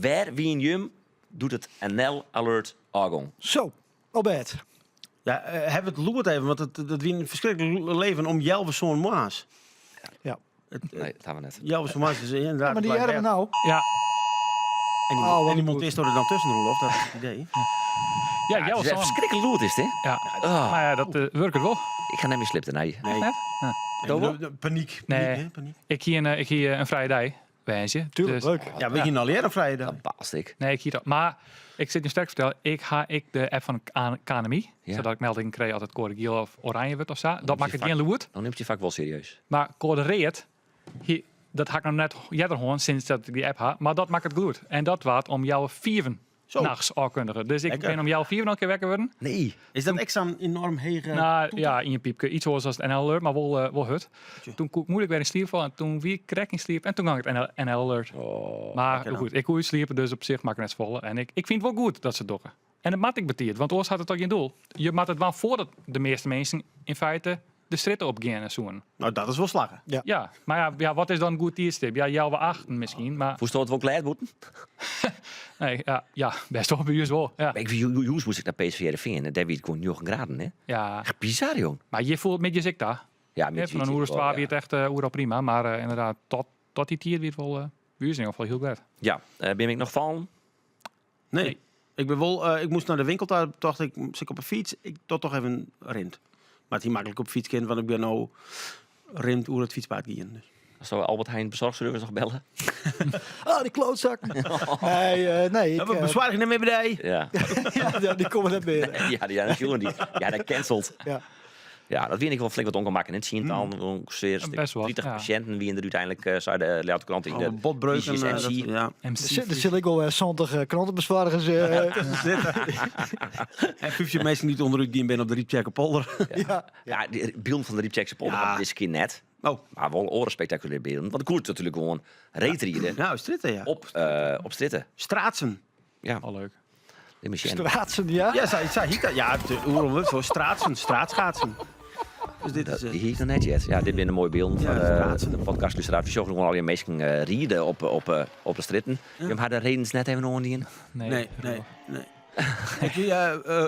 Wêr wiene jim doe't it NL Alert ôfgong? Zo, op bêd. Ja, eh, haw it lûd even, want it, dat wie in ferskriklik leven om healwei sânen moarns. Ja. It, Nee, dat ha we net. Healwei sânen moarns is inderdaad. Ja, mar dy hearre we no. Ja. En die, Oh, wat en die goed. monteert er dan tussen, Roelof, dat is het idee. Ja, Ja, jou het is sân. ferskriklik lûd is dit. Ja. Oh, Mar ja, dat uh, wurket wol. ik ga net mear sliepe nee. Nee. Net? Ja. Doe wel? Paniek. Paniek, Nee. hè, paniek. Ik hie in, ik hie in frije dei, woansdei. Tuurlijk, Dus- leuk. Ja, we hiene al earder frije dei. Dat baalst ik. Nee, ik hie dat. Mar ik sil it sterk fertellen, ik ha ek de app fan KNMI, Ja. sadat ik meldingen krij as it koade giel of oranje wurdt of sa. Dat je makket fak- gjin lûd. Dan nimt je fak wol serieus. Mar koade read, hie, dat ha ik noch net earder hân sinds dat ik dy app ha, mar dat makket gelûd. En dat waard om healwei fiven Zo. nachts ôfkundige. Dus ik Lekker. bin om healwei fiven al in kear wekker wurden. Nee. Is dat ek sa'n enorm hege Nou toeter? ja, ien pypke. Iets oars as it NL Alert, mar wol, eh, wol hurd. Toen koe ik muoilik wer yn sliep falle en toen wie ik krekt yn sliep en toen gong it NL, NL Alert. Oh. Maar lekker dan. goed, ik koe útsliepe, dus op sich makke net safolle. En ik, ik fyn it wol goed dat se it dogge. En dat moat ek betiid, want oars hat it toch gjin doel. Je moatte it dwaan foardat de measte minsken yn feite de strjitte op geane soenen. Nou, dat is wol slagge. Ja. Ja, mar ja, ja, wat is dan in goed tiidstip? Ja, healwei achten miskien, mar Fûnsto it wol glêd bûten? nee, ja, ja, bêst wol by ús wol. Ja. Ik wie jûns moast ik nei PSV Hearrenfean en dêr wie it gewoan 9 graden, hè? Ja. Echt bizar, jong. Mar hjir foel it middeis ek ta. Ja, Ja, middeis fan in oere as wol, twa ja. wie it echt eh, oeral prima, mar eh, ynderdaad, tot, tot dy tiid wie it wol, eh, by ús yn ieder gefal hiel glêd. Ja, eh, bin ik noch fallen? Nee. Nee. Ik ben wol, eh, ik moast nei de winkel ta, tocht ik, sil ik op 'e fyts? Ik doch toch even rint. Mar it hie maklik op 'e fyts kind, want ik bin no rint oer it fytspaad gien. Dus. Sil Albert Heijn bezorgservice noch belle? Ah, die klootzak. Nee, eh, nee. Ik, Ja, we eh, bezorgen net mear by dy. Ja. ja, dy komme net mear. Ja, dy ha dy, ja, dat cancelled. Ja. Ja, dat wie ek wol flink wat ûngemakken. In tsientallen, ûngefear Best wat, 30 ja. pasjinten wiene der úteinlik, eh, sei de Ljouwerter Krante yn de Alle botbreuken. Fysius eh, MC. dat, ja. MC. Er zit- Er zitten ook wel eh, 70 eh, krantenbezorgers. eh, En 15 minsken dy't ûnderút gien binne op de Ryptsjerkerpolder. ja. Ja, de bylden fan de Ryptsjerksterpolder Ja. ja. dizze kear net. Oh. Mar wol oare spektakulêre bylden. Want koe it natuerlik gewoan reedride Nou, strjitte, ja. op, eh, op strjitte. Straatsen. Ja, Al leuk. lit my sjen. Straatsen, ja. Ja, sa, sa hjit dat. Ja, de oeral wurdt foar straatsen, straatschaatsen. Dus dit is... Dat, dy hie ik noch net heard. Ja, dit binne moaie bylden Ja, foar eh, straatsen. de podcastlústeraar. We sjogge gewoan allegear minsken eh, ride op, op, eh, op de strjitten. Jim ha de redens net even oandien. Nee, Nee, nee, nee. Ik wie, eh, eh,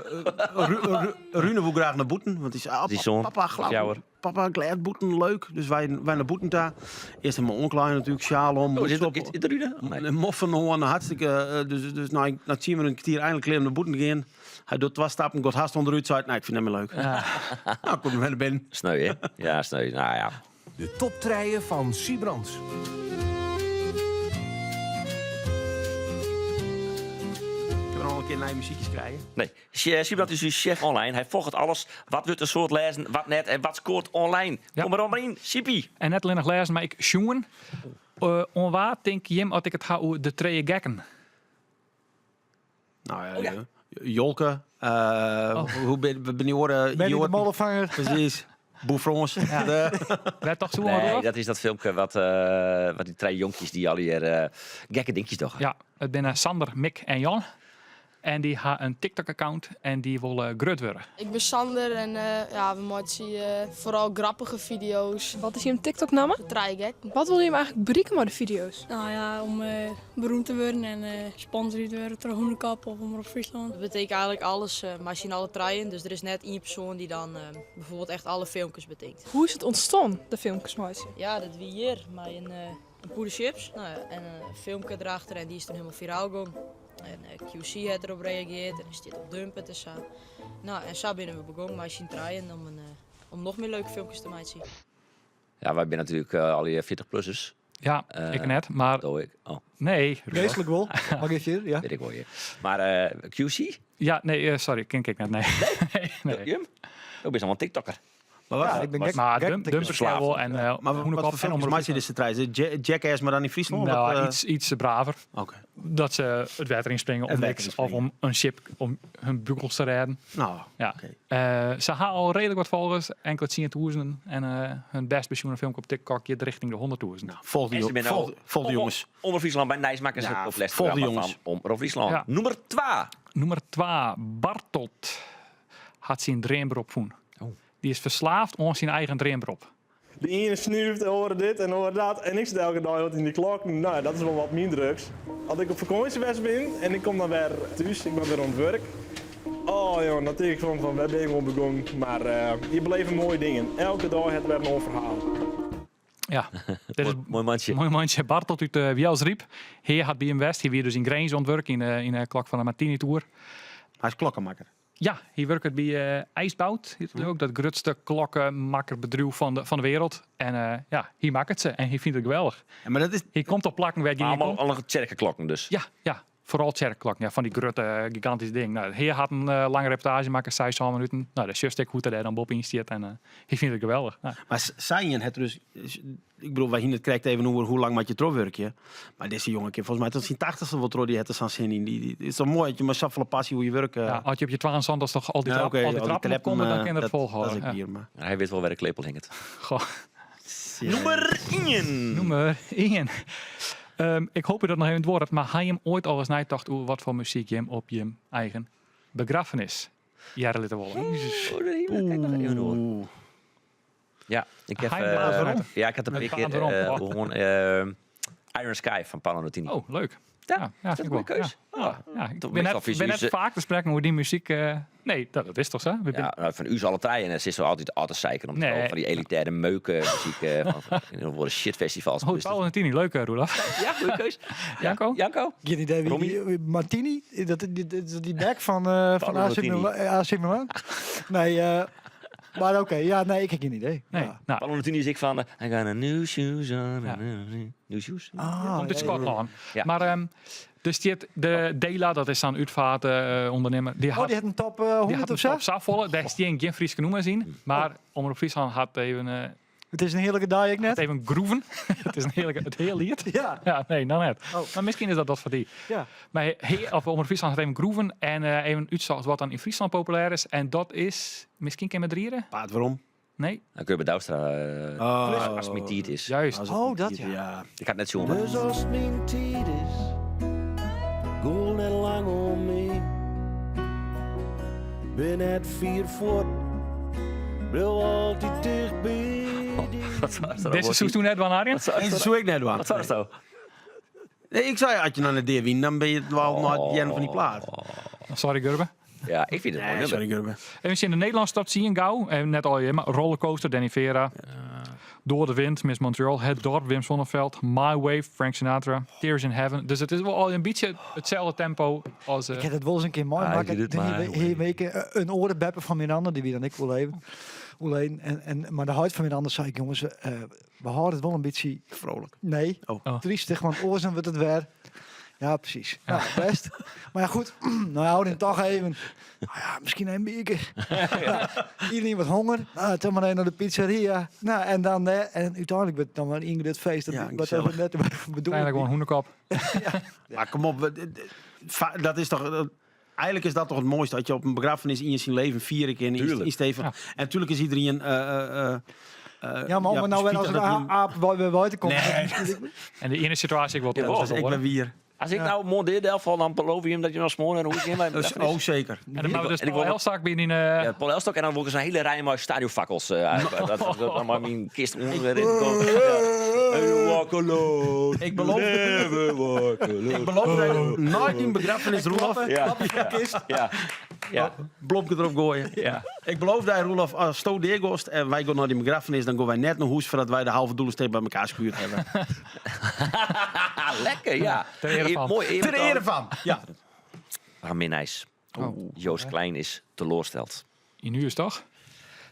Ru- Ru- Rune woe graach nei bûten, want dy sei, oh, Dy soan, papa, glad, fjouwer. papa, glêd bûten, leuk. Dus wy, wy nei bûten ta. Earst helemaal oanklaaien natuerlik, sjaal om, Oh, is muts it, op. is it Rune? Oh, nee. En moffen oan, hartstikke. eh, Dus, dus nei, nei tsien minuten kertier eindelijk klear om nei bûten te gean. Hy docht twa stappen, giet hast ûnderút, seit, nee, ik fyn it net mear leuk. Nou, kom wer nei binnen. Sneu, hè? Ja, sneu. Nou ja. De top trije fan Sybrands. Kinne we noch in kear nije muzykjes krije? Nee. Sybrands is ús chef online. Hy folget alles. Wat wurdt in soad lêzen, wat net en wat skoart online. Ja. Kom der mar yn, Siepie. En net allinnich lêzen, mar ek sjoen. Uh, oan wa tink jim as ik it ha oer de trije gekken? Nou ja, Oh, ja. Jolke. eh, Oh. Hoe ben, ben die oren? Benny de Mollevanger. Precies. Boer Frans. Ja. De- Wêr toch zo Nee, dat is dat filmpje wat, eh, wat dy trije jonkjes dy't allegear eh, gekke dinkjes dogge. Ja, it binne Sander, Mick en Jan. En dy ha in TikTok-account en dy wolle grut wurde. Ik bin Sander en eh, ja, we meitsje eh, foaral grappige fideo's. Wat is jim TikTok-namme? De Trije Gekken. Wat wolle jim eigentlik berikke mei de fideo's? Nou ja, om eh, beroemd te wurden en eh sponsor te wurden troch Hûnekop of Omrop Fryslân. Dat betekent eigenlijk alles, eh mar syn alle trijen. Dus der is net ien persoan dy't dan eh, bijvoorbeeld echt alle filmkes betinkt. Hoe is it ûntstien, de filmkes meitsje? Ja, dat wie hjir mei in, eh, in pûde chips. Nou ja, en in filmke derachter en dy is toen hielendal firaal gong. En eh, QC hat derop reagearre en stiet op Dumpert en sa. Nou, en sa binne we begûn mei syn trijen om, in, eh, om noch mear leuke filmkes te meitsjen. Ja, wy binne natuerlik eh, allegear 40-plussers. Ja, Eh, ik net, mar Doe ik. Oh, nee. Geestlik wol. Mag ik hier? Ja. wit ik wol hjir. Mar eh, QC? Ja, nee, eh, sorry, ken ik net. Nee. nee, nee. Jim? Do bist al in TikTokker. Maar wat, Ja, ik ben gek. Maar gek Dump, TikTokker. Dumpert Verslaafd. wel en eh maar wat Hûnekop voor en filmpjes Omrop meitsje dizze trije? Ja- Jackass, mar dan yn Fryslân? Nou, Wat, eh, iets, iets braver. Oké. Dat ze it wetter ynspringe om Het wetter niks of ynspringe. om in chip om hun bûgels te rêden. Nou, Ja. oké. Eh, se ha al reedlik wat folgers, inkele tsientûzenen. En eh, hun bêst besjoene filmke op TikTok giet rjochting de 100.000. Nou, folch de, En ze jo- binne folch, al- folch de jonges. Omrop Fryslân by Nijsmakkers Ja, het populairste folch de programma jonges. fan Omrop Fryslân. Ja. Nûmer 2. Nûmer 2, Bartolt hat syn dreamberop fûn. Oh. Dy is ferslave oan syn eigen dreamberop. De iene snuift, de oare dit en de oare dat. En ik sit elke dei wat yn dy klokken. No ja, dat is wol wat myn drugs. As ik op fakânsje west bin en ik kom dan wer thús, ik moat wer oan it wurk. Oh jongen, dan tink ik fan, fan wêr bin ik oan begûn. Mar je beleve moaie dingen. Elke dei hat wer in oar ferhaal. Ja, dit is Moai mantsje. Moai mantsje. Bartelt út uh, Wjelsryp. Hy hat by him west. Hy wie dus yn Grins oan it wurk yn de, yn de klok fan de Martini-toer. Hy is klokkemakker. Ja, hy wurket by uh, IJsbout. Hjit it ook, dat grutste klokkemakkerbedriuw fan de wereld. En uh, ja, hy makket se en hy fynt it geweldich. Ja, mar dat is... Hy komt op plakken wêr't gjin Allemaal, allemaal tsjerkeklokken dus. Ja, ja. Foaral tsjerkklokken, ja, fan dy grutte, gigantyske ding. No, hy hat in uh, lange reportaazje makke, 6, 7 minuten. No, dêr sjochst ek hoe't er dêr dan boppe yn stiet en uh, hy fynt it geweldich. No. Mar Seien hat dus, ik bedoel, wy hiene it krekt even oer hoe lang moat je trochwurkje. Mar dizze jonge kin folgens my tot syn tachtichste wol troch, dy hat der sa'n sin yn. Dy, it is toch moai dat je mei safolle passy oer je wurk. Ja, as je op je 72 toch al dy, Ja, trap, oké, al dy al die trappen trappen, opkomme, dan kin dat dat folhâlde. is ek Ja. wier, mar. Hy wit wol wêr de klepel hinget. Goh. Nûmer 1. Nûmer 1. Ik hoopje dat noch even duorret, mar ha jim oait al ris neitocht oer wat foar muzyk jim op jim eigen begraffenis hearre litte wolle? Oeh. Ja, ik heb, Hij blaast erom. ja, ik had een Het paar gaat keer erom. gewoon Iron Sky van Paolo Nutini. Oh, leuk. Ja, ja, is dat vind een ik goede wel. keus? Ja. Ah, Ja, ik toch ben meestal net, ben vies net vaak te spreken hoe die muziek. Nee, dat is toch zo? We Ja, zijn- nou, van u is alle tijden. En ze is zo altijd, altijd zeiken om Nee. van die elitaire meuken muziek van worden shitfestivals. Oh, Dus Paolo Nutini, leuk eh, Roelof. Ja, goede keus. Janko? Janko? Geen idee wie Rommie? die, Martini, dat, die, die, die back van Paolo AC Martini. Milan. AC Milan. Nee, maar oké, ja, nee, ik heb geen idee. Nee. Ja. Nou, Paolo Nutini is ik van, I got a new shoes on. Ja. New shoes? Ah, komt uit ja, ja. Schotland. Ja. Maar dus die, de Dela, dat is zo'n uitvaart ondernemer. Die Oh, had, die had een top die 100 had of zo? een top volle. Daar is die geen Frieske noemers in. Maar Omroep Friesland had even, Het is een heerlijke dag, ik had net. even groeven. Het is een heerlijke, het heel lied. Ja, Ja, nee, nou net. Oh. Maar misschien is dat dat voor die. ja. Maar he, of Omroep Friesland had even groeven en even uitzocht wat dan in Friesland populair is. En dat is misschien keer met drieën? Paard, waarom? Nee, Dan kun je bij Douwstra, Oh. als het mijn tijd is. juist. Als het Oh, mijn dat tijd ja. ja. Ik had net zo. Dus als het mijn tijd is, goal net lang om me. Ben net vier voet, blijf altijd dicht bij die. Wat was dat? Deze zoekt toen net wel Arjen. Nee, dat zoek ik net wel. Wat was dat zo? Nee, ik zei, als je naar de deer wint, dan ben je het wel naar het Jen van die plaat. Sorry Gurbe. Ja, ik vind het een mooi Nee, nummer. sorry Gurbe. Even zien de Nederlandse stad zie je gauw. En net al je, maar Rollercoaster, Danny Vera. Door de Wind, Miss Montreal. Het Dorp, Wim Sonneveld. My Way, Frank Sinatra. Tears in Heaven. Dus het is wel al een beetje hetzelfde tempo als... Ik heb het wel eens een keer mooi I maken. did it my Hier week een orenbeppen van Miranda, die wie dan ik wil leven. Alleen, en, maar de huid van Miranda zei ik, jongens, we houden het wel een beetje Vrolijk. Nee, Oh. Oh. triestig, want oorzaak wordt het weer. Ja, precies. Nou, best. Maar ja, goed. Nou, houden het toch even. Nou ja, misschien een biertje. Ja. Iedereen wat honger. Nou, toen maar even naar de pizzeria. Nou, en dan, en uiteindelijk werd het dan wel een dit feest. Dat, Ja, wat we gezellig. net bedoelden. Eigenlijk gewoon hoenekop. Maar kom op, dat is toch... eigenlijk is dat toch het mooiste, dat je op een begrafenis in je zijn leven vier keer Tuurlijk. in Steven. Ja. En natuurlijk is iedereen... Ja, maar om ja, nou weer als spijtig een dat die- aap bij buiten komt. Nee. En de ene situatie ik wil Ja, het wel. Dat is ik ben wier. Als ik nou Mondeel val, dan beloof je hem dat je nog smoren en hoe is het Dus, oh, zeker. En dan maken we dus En ik Paul wil- Elstak binnen in... Ja, Paul Elstok en dan word ik zo'n hele rij met stadionfakkels. Uit. Dat dat dan maar mijn kist onder in komt. Ja. You walk alone. Ik beloof, Never walk alone. ik beloof dat je nooit een begrafenis, Roelof. Ja, ja, ja. Blomke erop gooien. Ja. Ik beloof dat Roelof, als Sto deergost en wij gaan naar die begrafenis, dan gaan wij net naar huis voordat wij de halve doelensteek bij elkaar schuurd hebben. Ah, lekker, ja. Ter ere van. Mooi Ter eerbetoon. ere van. Ja. Maar Minijs. Oh. Joost Klein is teleurgesteld. In nu is toch?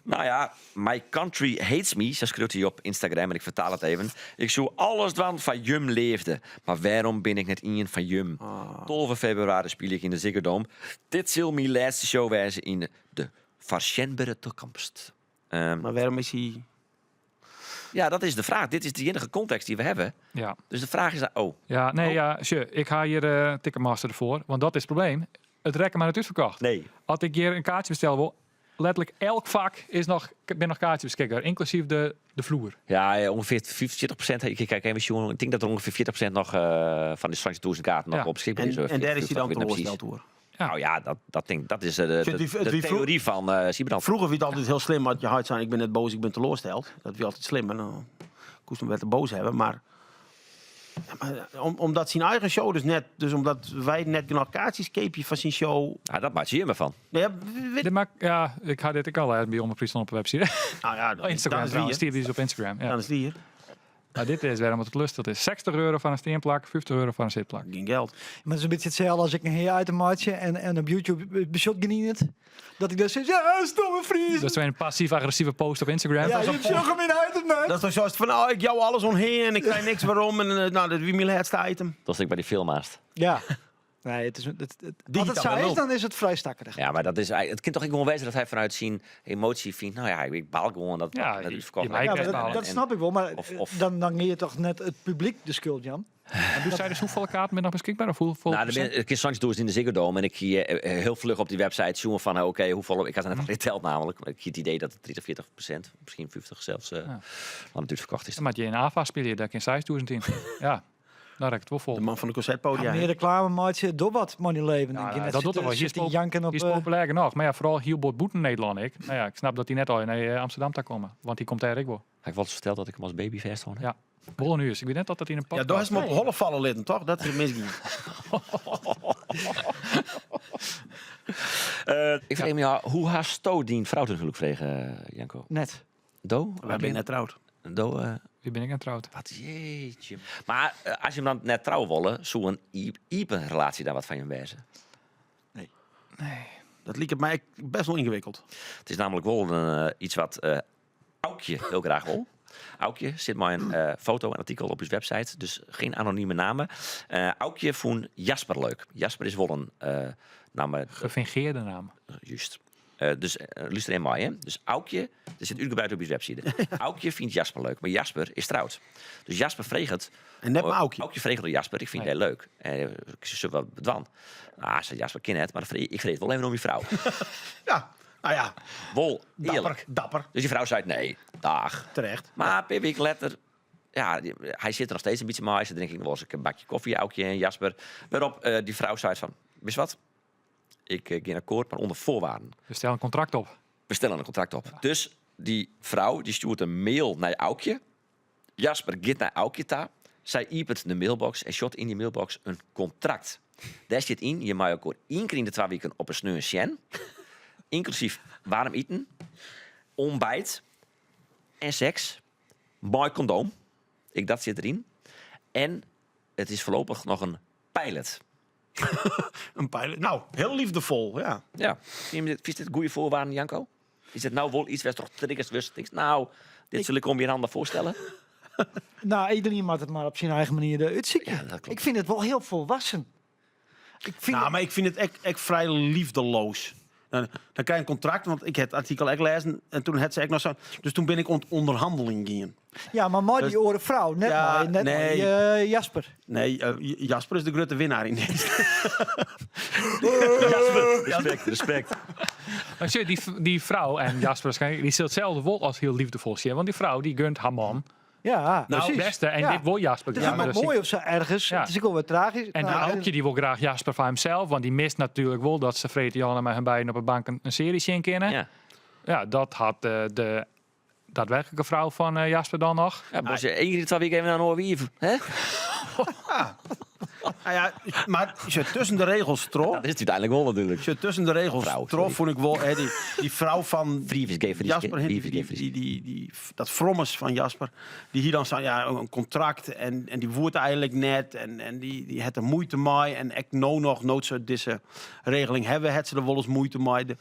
Nou ja, my country hates me, zo schreeuwt hij op Instagram en ik vertaal het even. Ik zoek alles dwan van Jum leefde. Maar waarom ben ik net een van Jum? 12 februari speel ik in de Ziggo Dome. Dit zal mijn laatste show wijzen in de Varsenbere toekomst. Maar waarom is hij... Ja, dat is de vraag. Dit is de enige context die we hebben. Ja. Dus de vraag is... Oh, Ja, nee, Oh. ja, sure. Ik ga hier Ticketmaster ervoor, want dat is het probleem. Het rekken maar het uitverkocht. nee. Als ik hier een kaartje bestel wil, letterlijk elk vak is nog, ben nog kaartje beschikbaar, inclusief de vloer. Ja, ja, ongeveer 40%. Ik kijk even, jongen. Ik denk dat er ongeveer 40% nog van de 20.000 kaarten nog Ja. op beschikbaar is. En, en daar is hij dan Ik weet niet teleurgesteld precies. door. Nou ja, dat, denk, dat is de, Zit de, die- de die vroeg- theorie van Siebrand. Vroeger wie het altijd heel slim, want je had zijn, ik ben net boos, ik ben teleurgesteld. Dat wie altijd slim en dan koest hem beter boos hebben, maar, ja, maar omdat zijn eigen show dus net, dus omdat wij net genoeg kaartjes keepje van zijn show. Ja, dat maakt je maar van. Nou ja, weet, Dit maakt, ja, ik ga dit ik al uit bij Omroep Friesland op de website. nou ja, Oh, Instagram dan is trouwens, die, die is op Instagram. hè. Ja. Dan is die hier. Maar dit is waarom het lustig is. 60 euro van een steenplak, 50 euro van een zitplak. Geen geld. Maar het is een beetje hetzelfde als ik een heer uit een maatje en op YouTube beschot het. Dat ik dan zeg, ja, stomme Fries. Dat is een passief-agressieve post op Instagram. Ja, je hebt zo gemeen uit het maat. Dat is toch zoals van, oh, ik jou alles omheen en ik krijg niks waarom. En nou, dat wie mijn laatste item. Dat was ik bij die filmhaast. Ja. Nee, het is, het, als het wel zo is, lul. dan is het vrij stakkerig. Ja, maar dat is, het kan toch ook gewoon wijzen dat hij vanuit zijn emotie vindt. Nou ja, ik baal gewoon dat Ja, dat je- het verkocht je werd. mij Ja, maar krijgt dat, balen. dat snap ik wel, maar Of- dan geef je toch net het publiek de schuld, Jan? En doet zij dus hoeveel kaarten met nog beschikbaar? Of hoeveel Nou, dan ben, ik is soms doe in de Ziggo Dome en ik zie heel vlug op die website zoomen van oké, hoeveel ik had het net al geteld namelijk, maar ik zie het idee dat het 30, 40%, misschien 50 zelfs, Ja. van het verkocht is. Dan moet je in AVA spelen, daar in 6000 in. Ja, daar heb ik het wel vol. De man van de concertpodia. Ja, meer reclame, maatje, door wat money leven. Ja, Denk je, ja, net dat doet er wel. Hier is, zitten pop- janken op. die is populair genoeg. Maar ja, vooral heel bot boeten Nederland ik. Nou ja, ik snap dat die net al in Amsterdam daar komen. Want die komt daar ook wel. Heb ik wel eens verteld dat ik hem als baby vast had? Ja. Wel nu is. Ik weet net dat dat in een Ja, podcast. daar is me op holle vallen litten, toch? Dat is misschien. Ik vraag me ja, hoe haar sto die vrouw ten huwelijk vregen, Janko? Net. Do? We hebben net trouwd. Do, Wie ben ik aan trouwd? wat jeetje. Maar als je hem dan net trouw willen, zou een iepen relatie daar wat van je wezen? Dat liep het mij best wel ingewikkeld. Het is namelijk wel een, iets wat Aukje heel graag wil. Aukje zit maar een foto en artikel op uw website, dus geen anonieme namen. Aukje vond Jasper leuk. Jasper is wel een naam. Gefingeerde naam. Juist. Dus luister in mij, hè. Dus Aukje, er zit uitgebreid op je website. Aukje vindt Jasper leuk, maar Jasper is trouwd. Dus Jasper vreeg het. En net maar Aukje. Aukje vreeg het door Jasper, ik vind Nee. het heel leuk. Ik zei, wel bedwan. Ah, zei Jasper, ken het, maar dan vreeg- ik vreeg het wel even om je vrouw. Ja, nou ja, Wol, eerlijk. dapper, dapper. Dus die vrouw zei, nee, dag. Terecht. Maar een paar weken later, ja, hij zit er nog steeds een beetje maar. Ze drink ik nog wel eens een bakje koffie, Aukje en Jasper. Waarop die vrouw zei van, wist je wat? Ik ga akkoord, maar onder voorwaarden. We stellen een contract op. We stellen een contract op. Dus die vrouw die stuurt een mail naar Aukje. Jasper gaat naar Aukje ta. Zij opent de mailbox en shot in die mailbox een contract. Daar zit in, je mag ook één keer in de 2 weken op een sneu sjen. Inclusief warm eten, ontbijt en seks. Mooi condoom. Ik, dat zit erin. En het is voorlopig nog een pilot. Een pilot. Nou, heel liefdevol, ja. Ja. Vind je dit goede voorwaarden, Janko? Is het nou wel iets waar toch triggers wist? Denk, nou, dit zul ik om je handen voorstellen. Nou, iedereen maakt het maar op zijn eigen manier uitzieken. Ja, dat klopt. Ik vind het wel heel volwassen. Ik vind Nou, maar ik vind het echt, echt vrij liefdeloos. Dan krijg je een contract, want ik heb het artikel echt lezen en toen had ze echt nog zo. Dus toen ben ik onderhandeling gegaan. Ja, maar mooi Dus- die oren vrouw, net Ja, maar, net nee. maar die, Jasper. Nee, Jasper is de grote winnaar in deze. Jasper, respect, respect. Maar zie je, die vrouw en Jasper waarschijnlijk, die zit hetzelfde wol als heel liefdevol. Zie je? Want die vrouw die gunt haar man Ja, nou, het precies. beste. En Ja. dit wil Jasper. Het is graag. ook wel Dus die- mooi of zo ergens. Ja. Het is ook wel wat tragisch. En Nou, Aukje die wil graag Jasper van hemzelf, want die mist natuurlijk wel dat ze Freet Jan en met hun beiden op een bank een serie zien kennen. Ja. Ja, dat had de daadwerkelijke vrouw van Jasper dan nog. Ja, Bos, één keer in de 2 weken even naar Noorwegen, hè? Nou ja, maar zo tussen de regels tro. Dat is het uiteindelijk wel natuurlijk. Zo tussen de regels Vrouw, tro sorry. vond ik wel, hè, die vrouw van Vrief is gay, Fries, Jasper, Vrief die, is gay, die, Fries. die, dat frommes van Jasper, die hier dan staan, ja, een contract en die woert eigenlijk net en die het er moeite mee en ik nou nog nooit zo deze regeling hebben, het ze er wel eens moeite mee. De,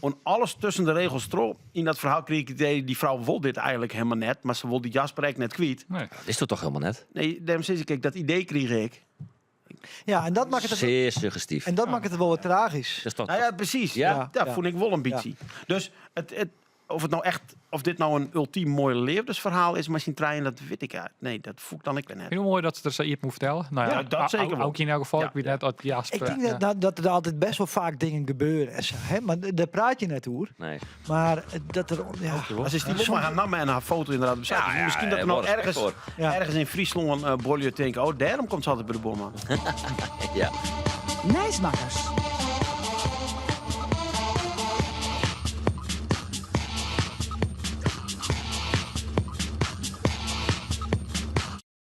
en alles tussen de regels tro. In dat verhaal kreeg ik het idee, die vrouw wil dit eigenlijk helemaal net, maar ze wil die Jasper eigenlijk net kwijt. Nee. Dat is toch toch helemaal net? Nee, daarom zeg ik, kijk, dat idee kreeg ik. Ja, en dat maakt het, Zeer suggestief. en dat maakt het wel wat tragisch. Dat is toch, Nou ja, precies. Ja? Ja, dat Ja. vond ik wel een beetje. Dus het, of het nou echt, of dit nou een ultiem mooi liefdesverhaal is, maar zijn trein, dat weet ik uit. Nee, dat voel ik dan ik weer net. Heel mooi dat ze er zo iets moet vertellen. Nou ja, Ja, dat zeker wel. Ook in elk geval. Ja. Ik weet net dat Jasper. Ik denk ja. dat er altijd best wel vaak dingen gebeuren. En zo, hè? Maar daar praat je net over. Nee. Maar dat er... Ja. Als is die wel maar haar naam en haar foto inderdaad op de site. Ja, Dus ja, misschien dat er ja, nog wel respect voor. Ja. ergens in Friesland een uh, denken, oh, daarom komt ze altijd bij de boorman. Ja. Nijsmakkers.